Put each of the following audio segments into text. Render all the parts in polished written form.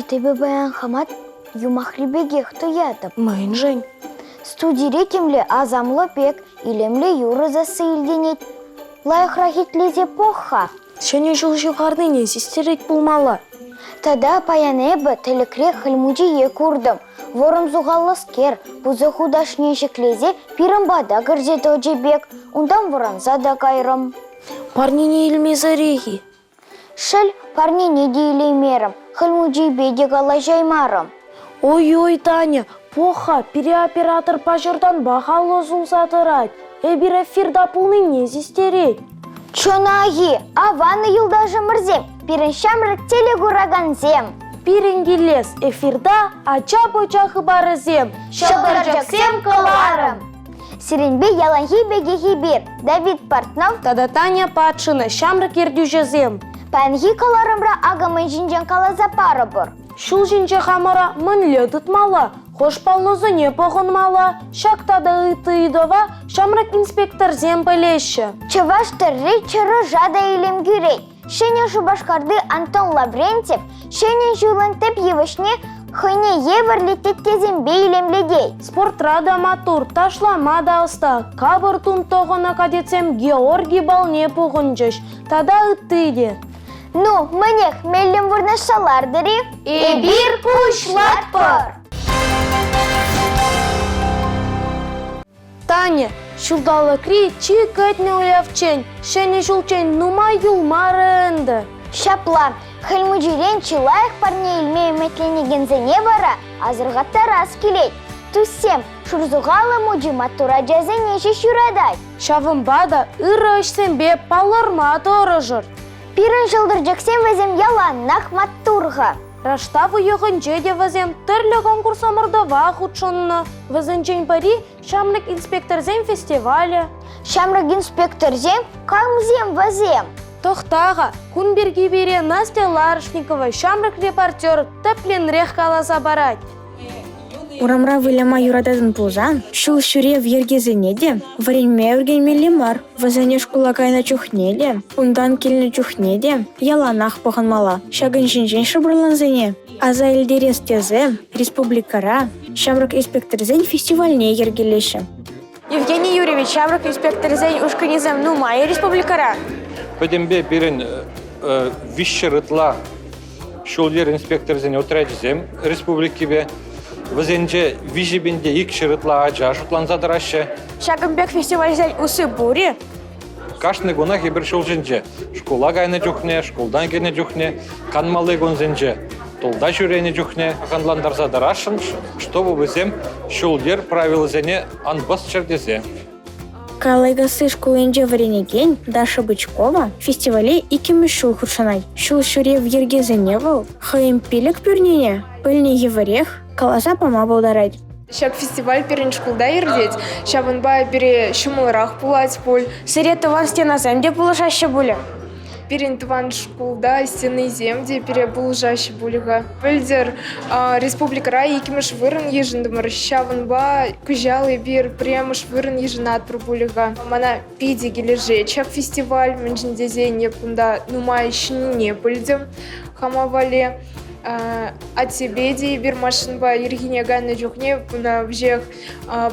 Чӑт эпӗ паян хама юмахри пекех туятӑп. Мӗншӗн? Студире темле асамлӑ пек илемлӗ юрӑ сасси илтӗнет. Лайӑхрах итлесе пӑх-ха. Ҫӗнӗ ҫул ҫывхарнине систерет пулмалла. Тата паян эпӗ тӗлӗкре Хӗл Мучие куртӑм. Вӑрӑм сухаллӑскер, пысӑк хутаҫне ҫӗклесе пирӗн пата кӗрсе тӑчӗ пек. Унтан вӑранса та кайрӑм. Парнене илмесӗрех-и? Шел, парнене те илеймерӗм, Хӗл Мучипе те калаҫаймарӑм. Ой-ой, Таня, пӑх-ха, пире оператор паҫӑртанпах алӑ сулса тӑрать. Эпир эфирта пулнине систерет. Чӑнах-и, аван юлташӑмӑрсем, пирӗн ҫамрӑк телекуракансем. Пирӗн килес эфирта ача-пӑча хыпарӗсем, Ҫӑлтӑрчӑксем кӑларӑм. Сирӗнпе яланхи пекех эпир, Давид Портнов тата Таня Патшина, ҫамрӑк ертӳҫӗсем. Паянхи кӑларӑмра акӑ мӗн ҫинчен каласа парӑпӑр. Ҫул ҫинче хамӑра мӗнле тытмалла, хӑш паллӑсене пӑхӑнмалла, ҫак тата ытти ыйтӑва ҫамрӑк инспекторсем пӗлеҫҫӗ. Чӑваш тӗрри чӑрӑша та илем кӳрет. Ҫӗнӗ Шупашкарти Антон Лаврентьев Ҫӗнӗ ҫулӑн тӗп йывӑҫне хӑйне евӗрлӗ теттесемпе илемлетет. Спортра та маттур, ташлама та ӑста. Капӑр тум тӑхӑннӑ кадетсем Георгий балне пухӑнчӗҫ тата ытти те. Ну, мӗнех, меллӗн вырнаҫса лартӑр-и? Эпир пуҫлатпӑр! Таня, ҫулталӑкри чи кӗтнӗ уявччен, Ҫӗнӗ ҫулччен нумай юлмарӗ ӗнтӗ. Ҫапла, Хӗл Мучирен чи лайӑх парне илме ӗмӗтленекенсене вара асӑрхаттарас килет. Туссем, шурсухаллӑ мучи маттур ачасене ҫеҫ юратать. Ҫавӑнпа та ырӑ ӗҫсемпе палӑрма тӑрӑшӑр. Пирӗн ҫӑлтӑрчӑксем вӗсем яланах маттур-ха. Раштав уйӑхӗнче те вӗсем тӗрлӗ конкурс-ӑмӑртӑва хутшӑннӑ. Вӗсенчен пӗри ҫамрӑк инспекторсен фестивалӗ. Ҫамрӑк инспекторсем камсем вӗсем? Тӑхта-ха, кун пирки пире Настя Ларшникова ҫамрӑк репортер тӗплӗнрех каласа парать. Урамра выляма юрататӑн пулсан ҫул ҫӳрев йӗркисене те вӗренме ӳркенмелле мар. Вӗсене шкула кайнӑ чухне те, унтан килнӗ чухне те яланах пӑхӑнмалла. Ҫакӑн ҫинчен шӑпӑрлансене аса илтерес тесе республикӑра ҫамрӑк инспекторсен фестивальне йӗркелеҫҫӗ. Евгений Юрьевич, ҫамрӑк инспекторсен ушкӑнӗсем нумай республикӑра? Пӗтӗмпе пирӗн 300 ытла ҫул-йӗр инспекторӗсен отрячӗсем республикипе. Вӗсенче 3200 ытла ача шутланса тӑраҫҫӗ. Ҫакӑн пек фестивальсен усси пур-и? Кашни кунах эпир ҫул ҫинче. Шкула кайнӑ чухне, шкултан килнӗ чухне, канмалли кунсенче, тулта ҫӳренӗ чухне хӑнлантарса тӑрасшӑн, чтобы вӗсем ҫул-йӗр правилисене ан пӑсчӑр тесе. Калайкасси шкулӗнче вӗренекен Даша Бычкова фестивале иккӗмӗш ҫул хутшӑнать. Ҫул ҫӳрев йӗркесене вӑл хӑйӗн пилӗк пӳрнине пӗлнӗ евӗрех каласа пама пултарать. Ҫак фестиваль пирӗн шкулта иртет, ҫавӑнпа пире ҫӑмӑлрах пулать пуль. Сире тӑван стенасем те пулӑшаҫҫӗ пулӗ? Пирӗн тӑван шкулта стенисем те пире пулӑшаҫҫӗ пуль-ха. Пӗлтӗр республикӑра иккӗмӗш вырӑн йышӑнтӑмӑр, ҫавӑнпа кӑҫал эпир пӗрремӗш вырӑн йышӑнатпӑр пуль-ха. Мана питӗ килӗшет ҫак фестиваль, мӗншӗн тесен эп кунта нумай ҫӗннине пӗлтӗм хама валли. Аттепе те эпир машинпа ирхине кайнӑ чухне куна веҫех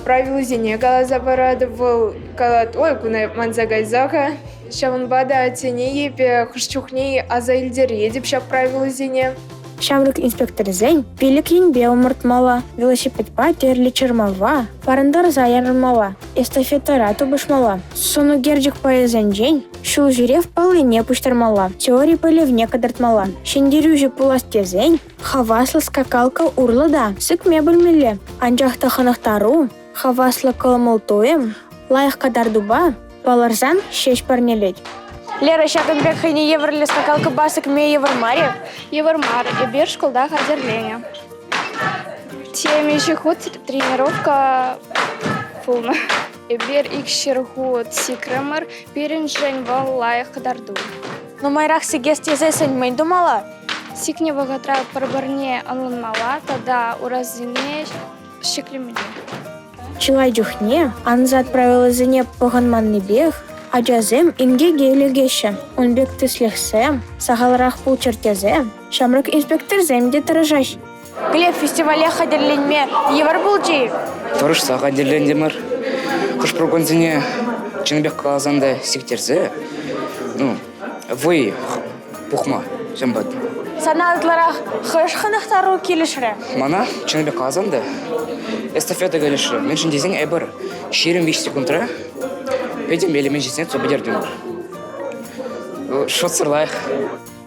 правилӑсене каласа паратӑп. Вӑл калать, ой, куна манса кайса-ха. Ҫавӑнпа та аттене эпӗ хӑш чухне аса илтеретӗп ҫак правилӑсене. Ҫамрӑк инспекторсен пилӗк енпе ӑмӑртмалла, велосипедпа тӗрлӗ чӑрмава парӑнтарса ярӑнмалла, эстафетӑра тупӑшмалла, сӑнӳкерчӗк пайӗсенчен ҫул ҫӳрев паллине пуҫтармалла, теори пӗлӗвне кӑтартмалла. Ҫӗнтерӳҫӗ пулас тесен хаваслӑ скакалка урлӑ та сикме пӗлмелле. Анчах та хӑнӑхтару, хаваслӑ кӑмӑл-туйӑм лайӑх кӑтартупа Палӑрсан ҫеҫ парнелет. Лера, ҫакӑн пек хӑйне евӗрлӗ скакалкӑпа сӗкме йывӑр мар-и? Йывӑр мар. Эпир шкулта хатӗрленӗ. Темиҫе хут тренировка пулнӑ. Эпир икҫӗр хут сикрӗмӗр. Пирӗншӗн вӑл лайӑх кӑтарту. Нумайрах сикес тесессӗн мӗн тумалла? Сикнӗ вӑхӑтра пӗр-пӗрне ӑнланмалла тата урасене ҫӗклемелле. Чылай чухне ансат правилӑсене пӑхӑнманнипех Ачасем инкеке лекеҫҫӗ. Ун пек тӗслӗхсем сахалрах пулччӑр тесе ҫамрӑк инспекторсем те тӑрӑшаҫҫӗ. Глеб фестивале хатӗрленме йывӑр пулчӗ-и? Тӑрӑшса хатӗрлентӗмӗр. Хӑш-пӗр кунсене чӑннипех каласан та сиктерсе, ну, вӑй пухма ҫавӑнпа. Сана ытларах хӑш хӑнӑхтару килӗшрӗ? Мана, чӑннипех каласан та, эстафета килӗшрӗ. Мӗншӗн тесен эпир 23 секундра пӗтӗм элеменчӗсене туса пӗтертӗмӗр. Шутсӑр лайӑх.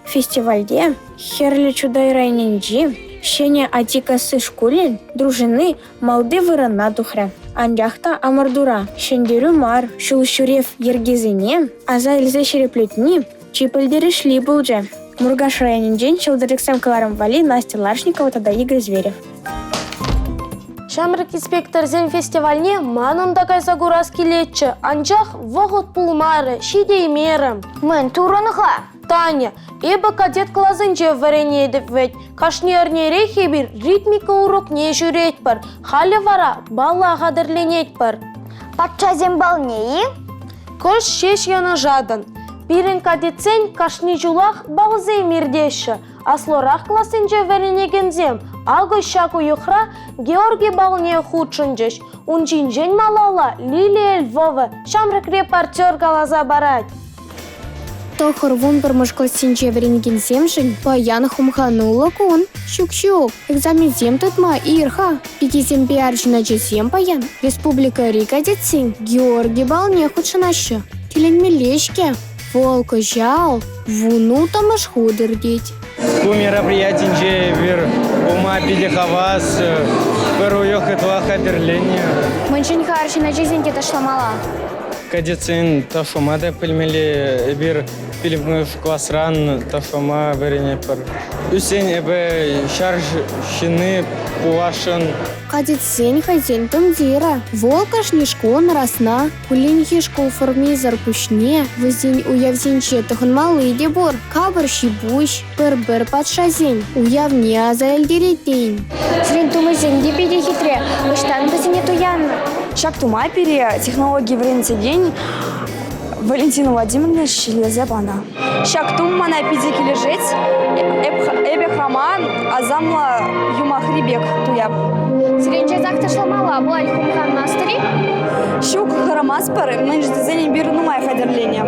Фестивальте Хӗрлӗ Чутай районӗнчи Ҫӗнӗ Атикасси шкулӗн дружини малти вырӑна тухрӗ. Анчах та ӑмӑртура ҫӗнтерӳ мар, ҫул ҫӳрев йӗркисене аса илсе ҫирӗплетни чи пӗлтерӗшли пулчӗ. Муркаш районӗнчен «Ҫӑлтӑрчӑксем» кӑларӑм валли Настя Ларшникова тата Игорь Зверев. Ҫамрӑк инспекторсен фестивальне манӑн та кайса курас килетчӗ, анчах вӑхӑт пулмарӗ, ҫитеймерӗм. Мӗн турӑн-ха? Таня, эпӗ кадет класӗнче вӗренетӗп вӗт. Кашни эрнерех эпир ритмика урокне ҫӳретпӗр. Халӗ вара бала хатӗрленетпӗр. Патшасен балне-и? Кӑшт ҫеҫ йӑнӑшатӑн. Пирӗн кадетсен кашни ҫулах балсем иртеҫҫӗ. Аслӑрах классенче вӗренекенсем акӑ ҫак уйӑхра Георгий балне хутшӑнчӗҫ. Ун ҫинчен малалла Лилия Львова ҫамрӑк репортер каласа парать. 91-мӗш классенче вӗренекенсемшӗн паян хумхануллӑ кун. Ҫук-ҫук, экзаменсем тытма ир-ха. Пикесемпе арҫын ачасем паян республикӑри кадетсен Георги балне хутшӑнаҫҫӗ. Тӗлӗнмелле-ҫке, вӑл кӑҫал вунулттӑмӗш хут иртет. Ку мероприятинче эпир пулма питӗ хавас, пӗр уйӑх ытла хатӗрленнӗ. Мӗншӗн-ха арҫын ачасен те ташламалла? Кадетсен ташлама та пӗлмелле. Эпир пиллӗкмӗш класран ташлама вӗренетпӗр. Ӳссен эпӗ ҫар ҫынни пуласшӑн. Кадетсен хӑйсен тумтирӗ. Вӑл кашни шкулӑн расна. Кулленхи шкул формисӗр пуҫне вӗсен уявсенче тӑхӑнмалли те пур. Капӑр ҫи-пуҫ, пӗр-пӗр патшасен уявне аса илтерет тейӗн. Сирӗн тумӗсем те питӗ хитре. Ӑҫтан вӗсене туяннӑ? Ҫак тума пире технологи вӗрентекен Валентина Владимировна ҫӗлесе панӑ. Ҫак тум мана питӗ килӗшет. Эпӗ хама асамлӑ юмахри пек туяп. Сирӗн часах ташламалла пулать хумханмастӑр-и? Ҫук, хӑрамастпӑр, мӗншӗн тесен эпир нумай хатӗрленӗ.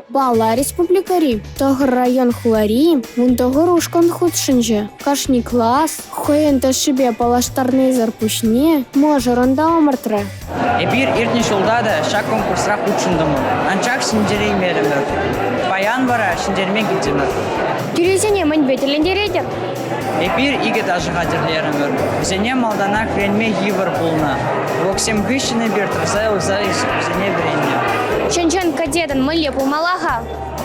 Бала республикӑри тӑхӑр район-хулари 19 ушкӑн хутшӑнчӗ. Кашни класс хӑйӗн тӑшшипе паллаштарнисӗр пуҫне мӑшӑрӑн та ӑмӑртрӗ. Эпир иртнӗ ҫулта та ҫак конкурсра хутшӑнтӑмӑр, анчах ҫӗнтереймерӗмӗр. Паян вара ҫӗнтерме килтӗмӗр. Тӳресене мӗнпе тӗлӗнтеретӗр? Эпир икӗ ташӑ хатӗрлерӗмӗр. Вӗсене малтанах вӗренме йывӑр пулнӑ. Уроксем хыҫҫӑн эпир тӑрса юлса вӗсене вӗреннӗ. Чӑн-чӑн кадетӑн мӗнле пулмалла-ха?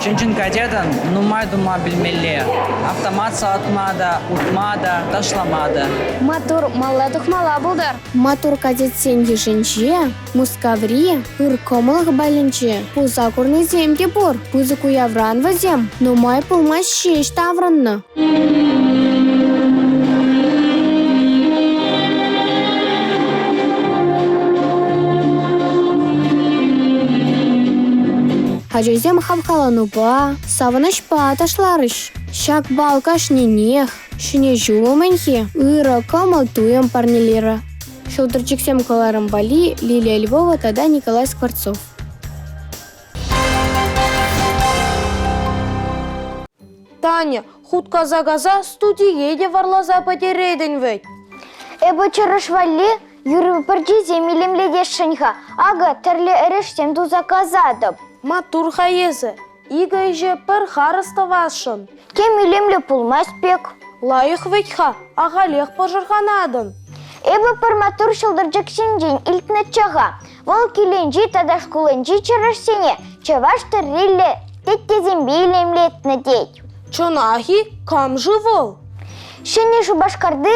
Чӑн-чӑн кадетӑн нумай тума пӗлмелле. Автомат салатма та, утма та, ташлама та. Маттур, малла тухмалла пултӑр. Маттур кадетсен йышӗнче Мускаври ыр кӑмӑллӑх балӗнче пулса курнисем те пур. Пысӑк уявран вӗсем нумай пулмасть ҫеҫ таврӑннӑ. Ачасем хавхаланупа, савӑнӑҫпа ташларӗҫ. Ҫак бал кашнинех Ҫӗнӗ ҫул умӗнхи ырӑ кӑмӑл-туйӑм парнелерӗ. Ҫӑлтӑрчӑксем кӑларӑм валли Лилия Львова тата Николай Скворцов. Таня, хут каса-каса студие те варласа пӗтеретӗн вӗт. Эпӗ чӑрӑш валли юрӑ пӗрчисем илемлетесшӗн-ха. Акӑ тӗрлӗ эрешсем туса касатӑп. Маттур-ха эсӗ. Икӗ ӗҫе пӗр харӑс тӑвасшӑн. Тем илемлӗ пулмасть пек. Лайӑх вӗт-ха, ахалех пӑшӑрханатӑн. Эпӗ пӗр маттур ҫӑлтӑрчӑк ҫинчен илтнӗччӗ-ха. Вӑл килӗнчи тата шкулӗнчи чӑрӑшсене чӑваш тӗрриллӗ теттесемпе илемлетнӗ тет. Чӑнах-и? Кам-ши вӑл? Ҫӗнӗ Шупашкарти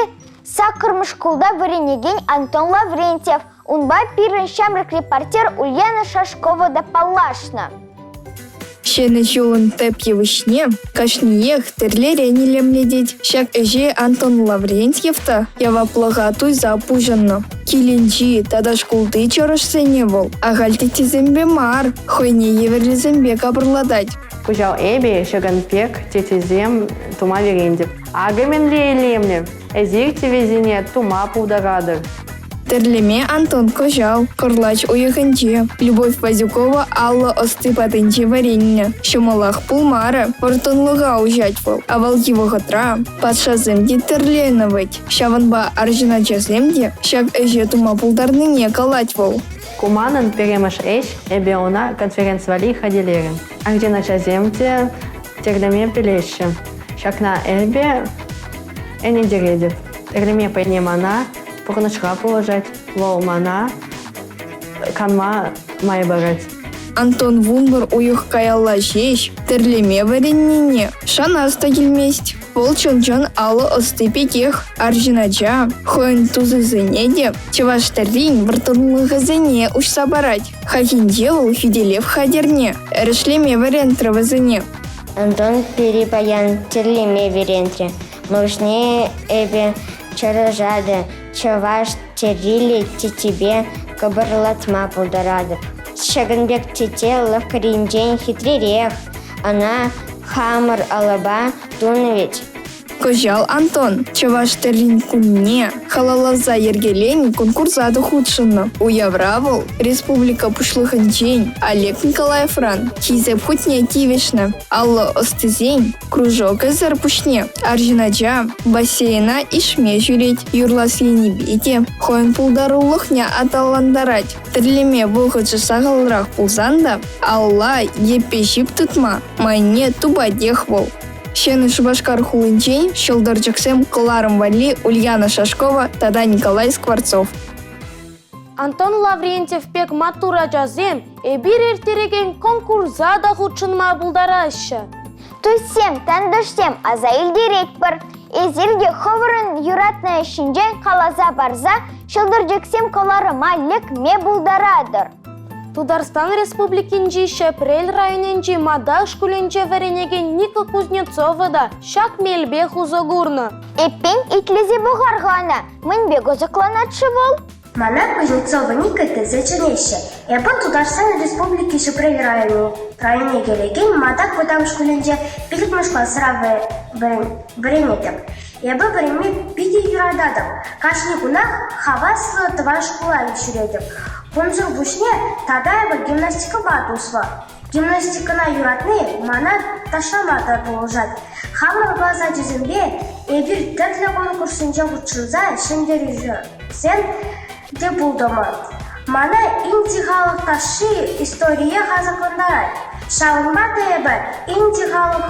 саккӑрмӗш шкулта вӗренекен Антон Лаврентьев. Унпа пирӗн ҫамрӑк репортер Ульяна Шашкова та паллашнӑ. Ҫӗнӗ ҫулӑн тӗп йывӑҫне кашниех тӗрлӗрен илемлетет. Ҫак ӗҫе Антон Лаврентьев та яваплӑха туйса пуҫӑннӑ. Килӗнчи тата шкулти чӑрӑшсене вӑл ахаль теттесемпе мар, хӑйне евӗрлисемпе капӑрлатать. Кӑҫал эпӗ ҫакӑн пек теттесем тума вӗрентӗп. Акӑ мӗнле илемлӗ! Эсир тӗвесене тума пултаратӑр. Тӗрлеме Антон кӑҫал кӑрлач уйӑхӗнче Любовь Вазюкова алӑ ӑсти патӗнче вӗреннӗ. Ҫӑмӑлах пулмарӗ, вӑрттӑнлӑха уҫать вӑл. Авалхи вӑхӑтра патшасем те тӗрленӗ вӗт. Ҫавӑнпа арҫын ачасем те ҫак ӗҫе тума пултарнине калать вӑл. Ку манӑн пӗрремӗш ӗҫ, эпӗ ӑна конференци валли хатӗрлерӗм. Арҫын ачасем те тӗрлеме пӗлеҫҫӗ. Ҫакна эпӗ ӗнентеретӗп. Тӗрлеме пӗлни мана пурнӑҫра пулӑшать, вӑл мана канма май парать. Антон 11 уйӑх каялла ҫеҫ тӗрлеме вӗреннине шанас та килмест. Вӑл чӑн-чӑн алӑ ӑсти пекех. Арҫын ача хӑйӗн тусӗсене те чӑваш тӗррин вӑрттӑнлӑхӗсене уҫса парать. Хальхинче вӑл хӳтӗлев хатӗрне эрешлеме вӗрентрӗ вӗсене. Антон пире паян тӗрлеме вӗрентрӗ. Малашне эпӗ чӑрӑшатӑ чӑваш тӗрриллӗ теттепе капӑрлатма пултаратӑп. Ҫакӑн пек тетте лавккаринчен хитререх, ӑна хамӑр алӑпа тунӑ вӗт. Кӑҫал Антон чӑваш тӗррин кунне халалласа йӗркеленӗ конкурса та хутшӑннӑ. Уявра вӑл республика Пуҫлӑхӗнчен Олег Николаевран Хисеп хутне тивӗҫнӗ. Алӑ ӑстисен кружокӗсӗр пуҫне арҫын ача бассейна ишме ҫӳрет, юрлас енӗпе те хӑйӗн пултарулӑхне аталантарать. Тӗрлеме вӑхӑчӗ сахалрах пулсан та алла йӗппе ҫип тытма майне тупатех вӑл. Ҫӗнӗ Шупашкар хулинчен ҫӑлтӑрчӑксем кӑларӑм валли Ульяна Шашкова тата Николай Скворцов. Антон Лаврентьев пек маттур ачасем эпир ирттерекен конкурса та хутшӑнма пултараҫҫӗ. Туссем, тантӑшсем аса илтеретпӗр. Эсир те хӑвӑрӑн юратнӑ ӗҫ ҫинчен каласа парса ҫӑлтӑрчӑксем кӑларӑма лекме пултаратӑр. Тутарстан Республикинчи Ҫӗпрел районӗнчи Матак шкулӗнче вӗренекен Ника Кузнецова та ҫак мелпех усӑ курнӑ. Эппин, итлесе пӑхар-ха ӑна, мӗнпе кӑсӑкланать-ши вӑл? Мана Кузнецова Ника тесе чӗнеҫҫӗ. Эпӗ Тутарстан Республики Ҫӗпрел районне, районне кӗрекен Матак вӑтам шкулӗнче пиллӗкмӗш класра вӗренетӗп. Эпӗ вӗренме питӗ юрататӑп. Кашни кунах хаваслӑ тӑван шкула ҫӳретӗп. Кунсӑр пуҫне тата эпӗ гимнастикӑпа туслӑ. Гимнастикӑна юратни мана ташлама та пулӑшать. Хамӑр класс ачисемпе эпир тӗрлӗ конкурссенче хутшӑнса ҫӗнтерӳҫӗсем те пултӑмӑр. Мана Инди халӑх ташши историе кӑсӑклантарать. Ҫавӑнпа та эпӗ Инди халӑх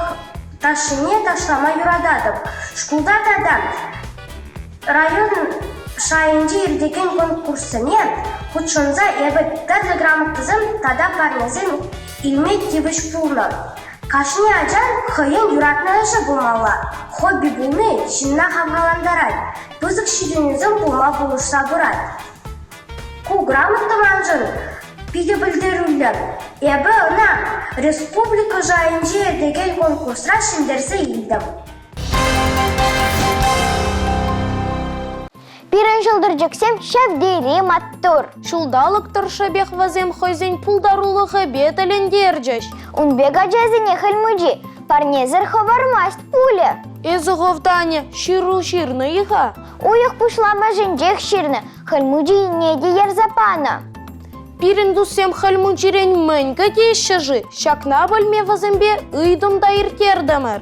ташшине ташлама юрататӑп. Шкулта тата район шайӗнче иртекен конкурссене хутшӑнса эпӗ тӗрлӗ грамотӑсем тата парнесем илме тивӗҫ пулнӑ. Кашни ачан хӑйӗн юратнӑ ӗҫӗ пулмалла. Хобби пулни ҫынна хавхалантарать, пысӑк ҫитӗнӳсем пулма пулӑшса пырать. Ку грамота маншӑн питӗ пӗлтерӳллӗ. Эпӗ ӑна республика шайӗнче иртекен конкурсра ҫӗнтерсе илтӗм. Пирӗн ҫӑлтӑрчӑксем ҫав тери маттур. Ҫулталӑк тӑршшӗпех вӗсем хӑйсен пултарулӑхӗпе тӗлӗнтерчӗҫ. Ун пек ачасене Хӗл Мучи парнесӗр хӑвармасть пулӗ. Эсӗ хӑв, Таня, ҫыру ҫырнӑ-и-ха? Уйӑх пуҫламӑшӗнчех ҫырнӑ, Хӗл Мучине те ярса панӑ. Пирӗн туссем Хӗл Мучирен мӗн кӗтеҫҫӗ-ши? Ҫакна пӗлме вӗсемпе ыйтӑм та ирттертӗмӗр.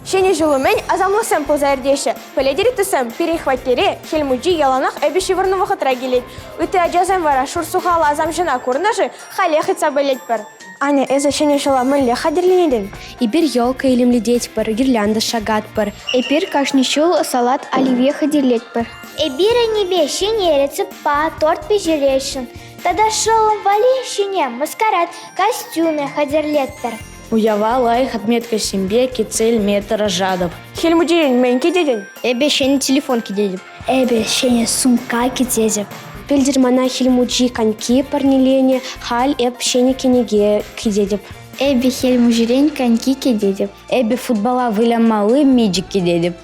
Ҫӗнӗ ҫул умӗн асамлӑхсем пулса иртеҫҫӗ. Пӗлетӗр-и, туссем, пирӗн хваттере Хӗл Мучи яланах эпӗ ҫывӑрнӑ вӑхӑтра килет. Ытти ачасем вара шур сухаллӑ асамҫӑна курнӑ-ши, халех ыйтса пӗлетпӗр. Аня, эсӗ ҫӗнӗ ҫула мӗнле хатӗрленетӗн? Эпир елка илемлететпӗр, гирлянда ҫакатпӑр. Эпир кашни ҫул салат оливье хатӗрлетпӗр. Эпир ӗнепе ҫӗнӗ рецептпа торт пӗҫересшӗн тата шӑллӑм валли ҫӗнӗ маскарад костюмӗ хатӗрлетпӗр. Уява лайӑх отметкӑсемпе кӗтсе илме тӑрӑшатӑп. Хӗл Мучирен мӗн кӗтетӗн? Эпӗ ҫӗнӗ телефон кӗтетӗп. Эпӗ ҫӗнӗ сумка кӗтетӗп. Пӗлтӗр мана Хӗл Мучи коньки парнеленӗ, халь эп ҫӗнӗ кӗнеке кӗтетӗп. Эпӗ Хӗл Мучирен коньки кӗтетӗп. Эпӗ футбола вылямалли мечӗк кӗтетӗп.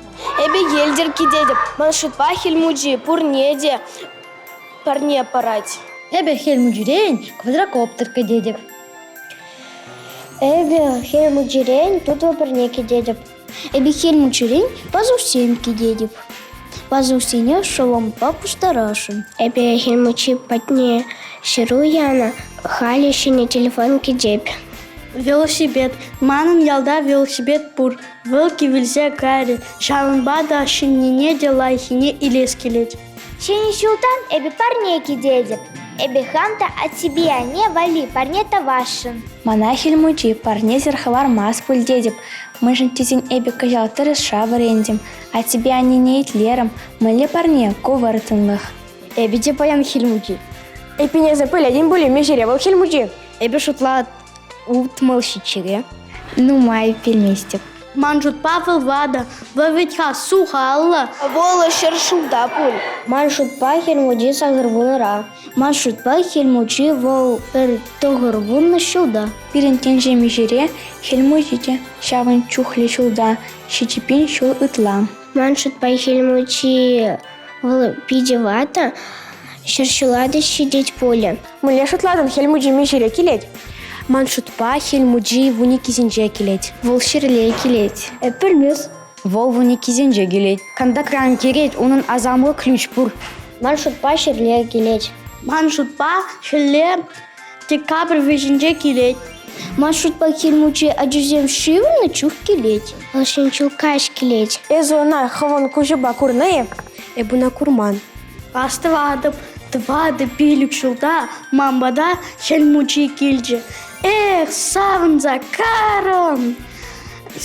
Эпӗ йӗлтӗр кӗтетӗп. Ман шутпа Хӗл Мучи пурне те. парне парать. Эпӗ Хӗл Мучирен квадрокоптер кӗтетӗп. Эпӗ Хӗл Мучирен тутлӑ парне кӗтетӗп. Эпӗ Хӗл Мучирен пазухсем кӗтетӗп. Пазухсене шӑлӑмпа пуҫтарасшӑн. Эпӗ Хӗл Мучи патне ҫыру янӑ, халӗ ҫӗнӗ телефон кӗтеп. Велосипед. Манӑн ялта велосипед пур. Вӑл кивелсе кайрӗ. Ҫавӑнпа та ҫӗннине те лайӑххине илес килет. Ҫӗнӗ ҫултан эпӗ парне кӗтетӗп. Эпӗ хам та аттепе анне валли парне тӑвасшӑн. Мана Хӗл Мучи парнесӗр хӑвармасть пуль тетӗп. Мӗншӗн тесен эпӗ кӑҫал тӑрӑшса вӗрентӗм, аттепе аннене итлерӗм. Мӗнле парне ку вӑрттӑнлӑх? Эпӗ те паян Хӗл Мучи. Эппин эсӗ пӗлетӗн пулӗ миҫере вӑл Хӗл Мучи? Эпӗ шутла 60 ҫиччӗре. Нумай пӗлместӗп. Ман шутпа вӑл ватӑ, вӑл вӗт-ха сухаллӑ. Вӑл ҫӗршывта пуль. Ман шутпа Хӗл Мучи сакӑрвунӑра. Ман шутпа Хӗл Мучи вӑл пӗр тӑхӑрвуннӑ ҫулта. Пирӗн тӗнче миҫере Хӗл Мучи те ҫавӑн чухлӗ ҫулта, 7000 ҫул ытла. Ман шутпа Хӗл Мучи вӑл питӗ ватӑ, ҫӗршыва та ҫитет пулӗ. Мӗнле шутлатӑн, Хӗл Мучи миҫере килет? Ман шутпа, Хӗл Мучи вуниккисенче килет. Вӑл ҫӗрле килет. Эп пӗлмес. Вӑл вуниккисенче килет. Кантакран килет, унӑн асамлӑ ключ пур. Ман шутпа ҫӗрле килет. Ман шутпа, хӗлле декабрь вӗҫӗнче килет. Ман шутпа Хӗл Мучи ачисем ҫывӑрнӑ чух килет. Вӑл ҫӗн ҫул каҫ килет. Эсӗ ӑна хӑвӑн куҫупа курнӑ-и? Эп ӑна курман. Астӑватӑп, тӑватӑ-пилӗк ҫулта ман пата Хӗл Мучи килчӗ. Эх, савӑнса карӑм!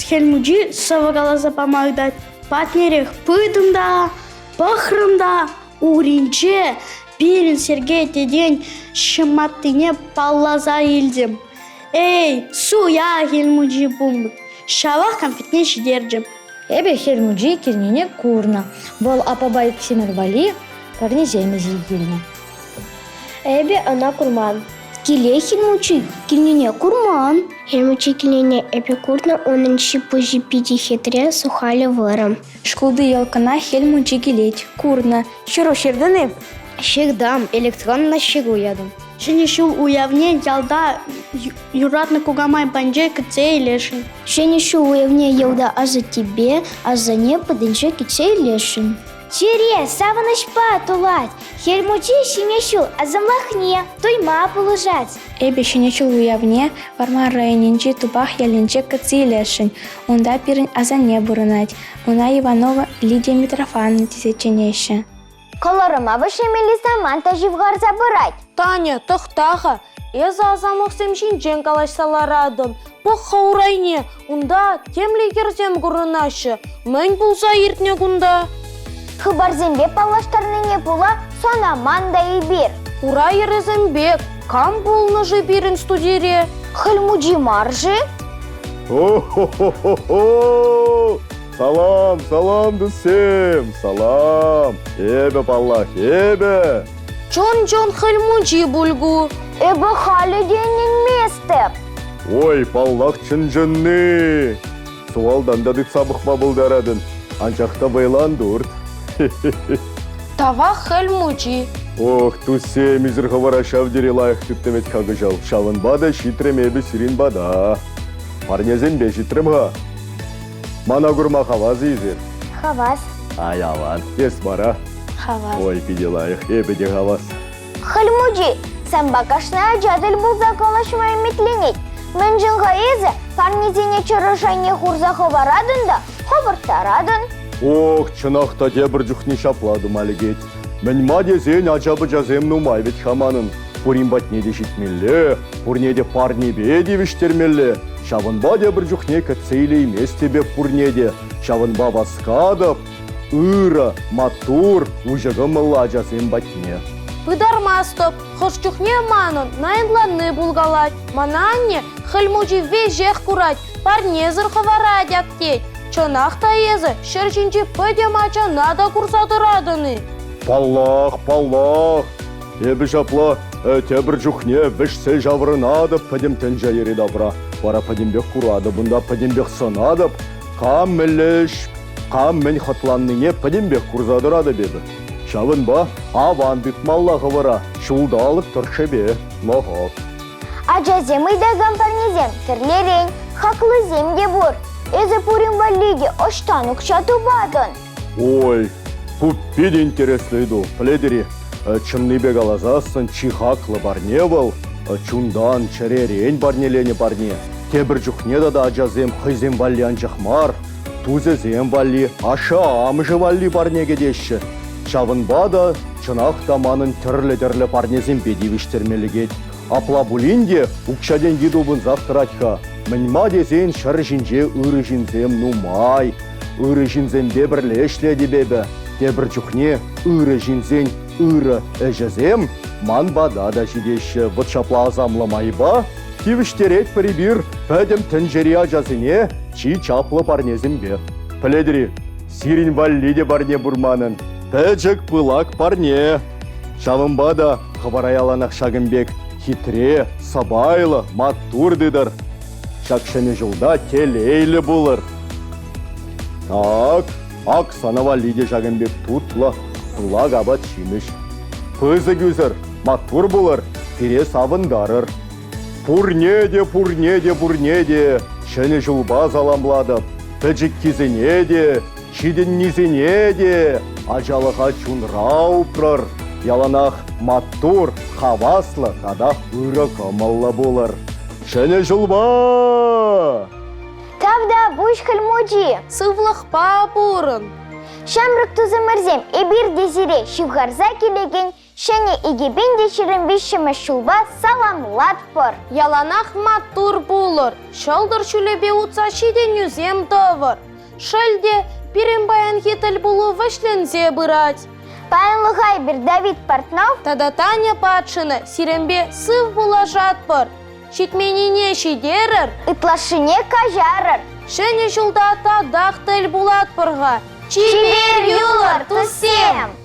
Хӗл Мучи сӑвӑ каласа пама ыйтать. Патнерех пытӑм та, пӑхрӑм та, уринче пирӗн Сергей тетен ҫӑматтине палласа илтӗм. Эй, суя Хӗл Мучи пулнӑ. Ҫавах конфетне ҫитерчӗ. Эпӗ Хӗл Мучи килнине курнӑ. Вӑл аппапа иксӗмӗр валли парнесем илсе килнӗ. Эпӗ ӑна курман. Киле Хӗл Мучи килнине курман. Хӗл Мучи килнине эпӗ курнӑ, унӑн ҫи-пуҫӗ питӗ хитре, сухалӗ вӑрӑм. Шкулти елкӑна Хӗл Мучи килет, курнӑ. Ҫыру ҫыртӑн-и? Ҫыртам, электронлӑ ҫыру ятӑм. Ҫӗнӗ ҫул уявне ялта юратнӑ кукамай патӗнче кӗтсе илесшӗн. Ҫӗнӗ ҫул уявне ялта асаттепе асанне патӗнче кӗтсе илесшӗн. Чӗре савӑнӑҫпа тулать, Хӗл Мучи Ҫӗнӗ ҫул асамлӑхне туйма пулӑшать. Эпӗ Ҫӗнӗ ҫул уявне Вӑрмар районӗнчи Тупах ялӗнче кӗтсе илесшӗн. Унта пирӗн асанне пурӑнать. Ӑна Иванова Лидия Митрофановна тесе чӗнеҫҫӗ. Кӑларӑма вӗҫлемелли самант та ҫывхарса пырать. Таня, тӑхта-ха, эсӗ асамлӑхсем ҫинчен калаҫса ларатӑн. Пӑх-ха урайне, унта темле йӗрсем курӑнаҫҫӗ. Мӗн пулса иртнӗ кунта? Хыпарсемпе паллаштарнине пула сӑнаман та эпир. Ура йӗрӗсем пек кам пулнӑ-ши пирӗн студире? Хӗл Мучи мар-ши? О-хо-хо-хо-хо! Салам, салам, туссем, салам. Эпӗ, паллах, эпӗ. Чӑн-чӑн Хӗл Мучи пуль ку. Эпӗ халӗ те ӗненместӗп. Ой, паллах, чӑн-чӑнни. Сухалтан та тытса пӑхма пултаратӑн, анчах та вӑйлан турт. Тавах Хӗл Мучи. Ох, туссем, ӳсӗр хӑвӑра ҫав тери лайӑх тытнӑ вӗт-ха кӑҫал. Ҫавӑнпа та ҫитрӗм эпӗ сирӗн пата. Парнесемпе ҫитрӗм-ха. Мана курма хавас-и эсир? Хавас. Ай, аван. Эс вара? Хавас. Ой, питӗ лайӑх. Эпӗ те хавас. Хӗл Мучи, санпа кашни ача тӗл пулса калаҫма ӗмӗтленет. Мӗншӗн-ха эсӗ парнесене чӑрӑш айне хурса хӑваратӑн та хӑвӑрттаратӑн? Ох, чӑнах та тепӗр чухне ҫапла тума лекет. Мӗн-ма тесен ача-пӑчасем нумай вӗт-ха манӑн. Пурин патне те ҫитмелле, пурне те парнепе тивӗҫтермелле. Ҫавӑнпа тепӗр чухне кӗтсе илейместӗп эп пурне те. Ҫавӑнпа васкатӑп ырӑ, маттур, уҫӑ кӑмӑллӑ ачасем патне. Пытармастӑп, хӑш чухне манӑн наянланни пулкалать. Мана анне Хӗл Мучи веҫех курать, парнесӗр хӑварать ак тет. Чӑнах та эсӗ ҫӗр ҫинчи пӗтӗм ачана та курса тӑратӑн-и? Паллах, паллах. Эпӗ ҫапла тепӗр чухне вӗҫсе ҫаврӑнатӑп пӗтӗм тӗнче йӗри-тавра. Вара пӗтӗмпех куратӑп унта, пӗтӗмпех сӑнатӑп. Кам мӗнле ӗҫ, кам мӗн хӑтланнине пӗтӗмпех курса тӑратӑп эпӗ. Ҫавӑнпа аван тытмалла хӑвӑра ҫулталӑк тӑршшӗпе. Лӑхӑ. Ачасем ыйтакан парнесем тӗрлӗрен, хаклисем те пур. Эсӗ пурин валли те ӑҫтан укҫа тупатӑн? Ой, ку питӗ интереслӗ ыйту, пӗлетӗр-и? Чӑннипе каласассӑн чи хаклӑ парне вӑл чунтан, чӗререн парнеленӗ парне. Тепӗр чухне тата ачасем хӑйсем валли анчах мар, тусӗсем валли, ашшӗ-амӑшӗ валли парне кӗтеҫҫӗ. Ҫавӑнпа та чӑнах та манӑн тӗрлӗ-тӗрлӗ парнесемпе тивӗҫтерме лекет. Апла пулин те укҫа-тенки тупӑнсах тӑрать-ха. Мӗн-ма тесен ҫӗр ҫинче ырӑ ҫынсем нумай. Ырӑ ҫынсемпе пӗрле ӗҫлетӗп эпӗ. Тепӗр чухне ырӑ ҫынсен ырӑ ӗҫӗсем ман пата та ҫитеҫҫӗ. Вӑт ҫапла асамлӑ майпа тивӗҫтеретпӗр эпир пӗтӗм тӗнчери ачасене чи чаплӑ парнесемпе. Пӗлетӗр-и, сирӗн валли те парне пур манӑн. Пӗчӗк пылак парне. Ҫавӑнпа та хӑвӑра яланах ҫакӑн пек хитре, сӑпайлӑ, маттур тытӑр. Ҫак ҫӗнӗ ҫулта телейлӗ пулӑр. Так, ак сана валли те ҫакӑн пек тутлӑ, пылак апат-ҫимӗҫ. Пысӑк ӳсӗр, маттур пулӑр, пире савӑнтарӑр. Пурне те, пурне те, пурне те Ҫӗнӗ ҫулпа саламлатӑп. Пӗчӗккисене те, ҫитӗннисене те ачалӑха чунра упрӑр. Яланах маттур, хаваслӑ тата ырӑ кӑмӑллӑ пулӑр. Ҫӗнӗ ҫулпа! Тавтапуҫ, Хӗл Мучи! Сывлӑхпа пурӑн! Ҫамрӑк тусӑмӑрсем, эпир те сире ҫывхарса килекен Ҫӗнӗ 2023 ҫулпа саламлатпӑр! Яланах маттур пулӑр, ҫӑлтӑр ҫулӗпе утса ҫитӗнӳсем тӑвӑр. Шел те, пирӗн паянхи тӗлпулу вӗҫленсе пырать. Паянлӑха эпир Давид Портнов тата Таня Патшина сирӗнпе сыв пулашатпӑр. Ҫитменнине ҫитерӗр, ытлашшине каҫарӑр. Ҫӗнӗ ҫулта татах тӗл пулатпӑр-ха. Чипер юлӑр, туссем!